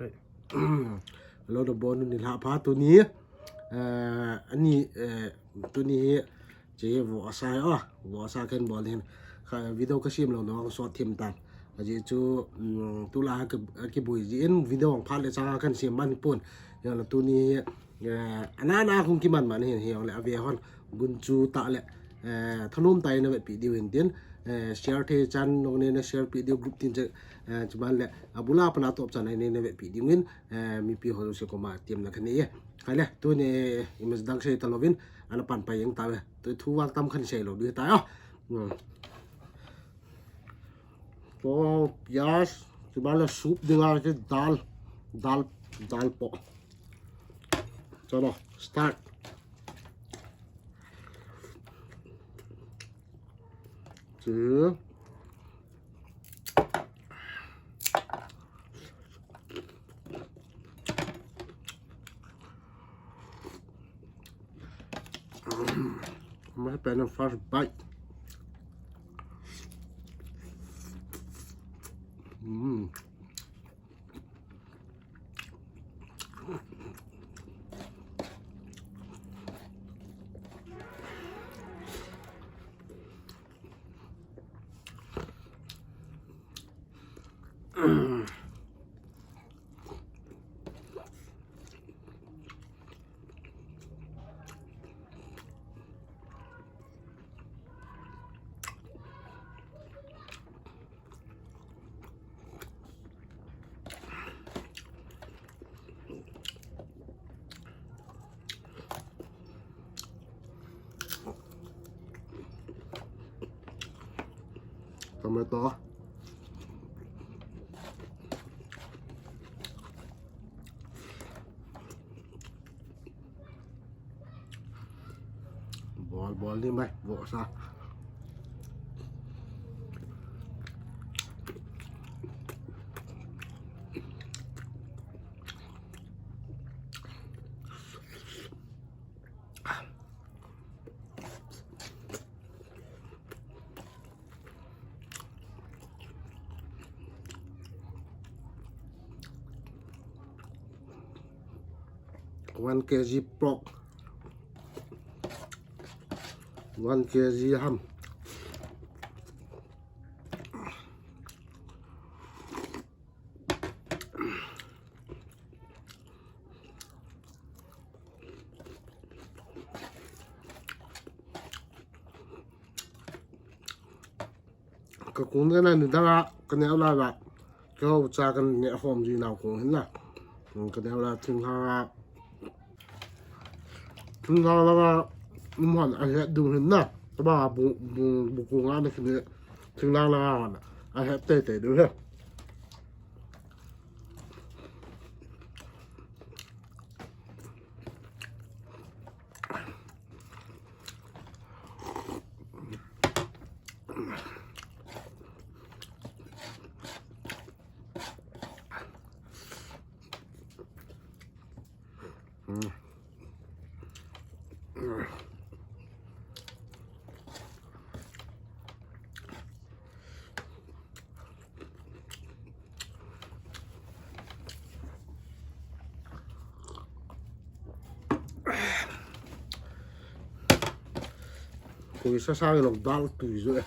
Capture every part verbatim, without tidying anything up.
Hello, nabonun nilhah pha tuni. Eh, ani, eh, tuni hi, hiche hi vohsa hi, oh, vohsa kahin bol hin. Kha, video kasem lou na vang sot thim tan. Ajeh chu, um, tulai hi ka, kiboi jeh in video vang phat le chang a kahin sem man pon. Hijongle tuni hi, eh, ana ana hung kiman man hin, hijongle ave hon gunchu tah le, eh, thanom tah in na vetpi diu hin tin, eh, share thei chan nong ne na share pi diu group tin che, eh, chuban le, abul a pat a top chan a ne na vetpi diu hin, eh, mipi ho jouse koma temna kanei e. Kha le, tuni image dang sei talouvin, ana pan pai jeng tauve. Tu thu vang tam kahin sei lou diu tai o. Hmm. To, pyaz, chuban le soup dinga chu dal, dal, dal po. Chalo, start. Chu. Must have been a first bite. Mm. Tomato. Bol, bol ni mai, vohsa. One K G pork. One K G ham. Ka kong kana nidang a, ka neo lai va. Keiho cha kana neh khom ji nau kong hin na. Ka neo lai thinglhang a. Thinglhang langa, um hon a het dung hin na. Tabang a bu, bu, bu kong a na kine. Thinglhang langa hon a het teitei diu hi. Koi sa sa lok dal tui jo e.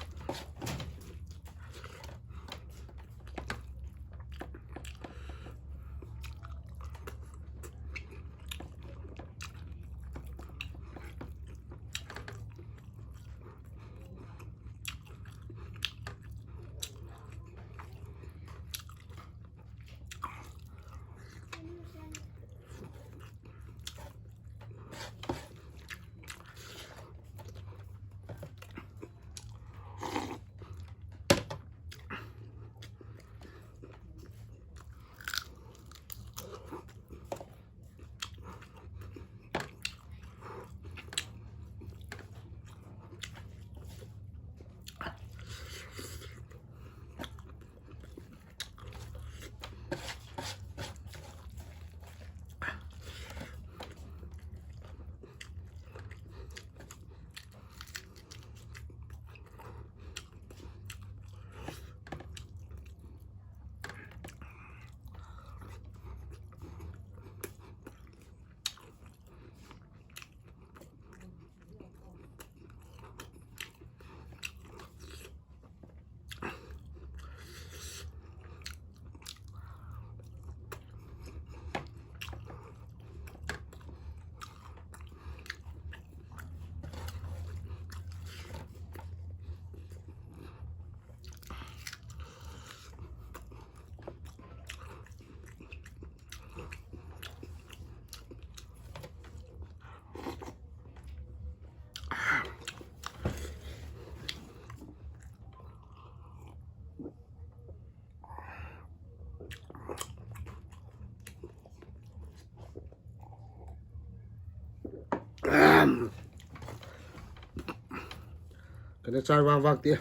Nachai vang vang ti.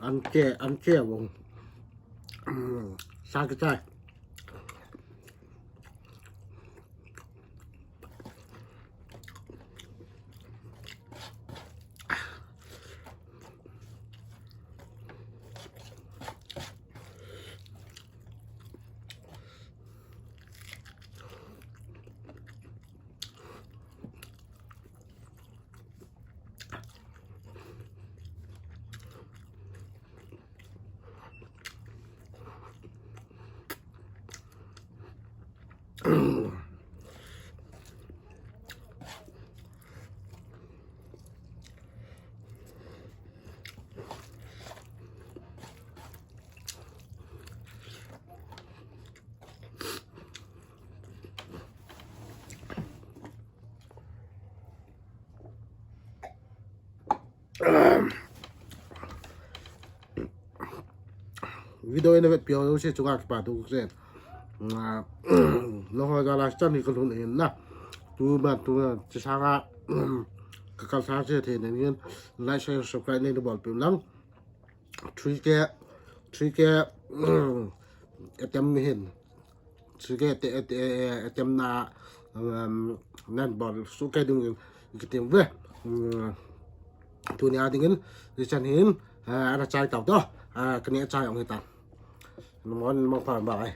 An che, an che vong. Sa kichai. Video ina vetpi ho jouse chunga kipa thu kasei. Nangho jal a chan hi kalhun ahin na. Tuma, tuma, chusanga kakal sang se thei nangin like, share, subscribe neina bolpeh lang. Three K, three K attempt hin. Three K attempt na, um, nan bol suhkei dingin kati uve. Um, tunia dingin hichan hin, ah, ana chai tau to. Ah, kani achai ong hitan. Namon mong pha bye.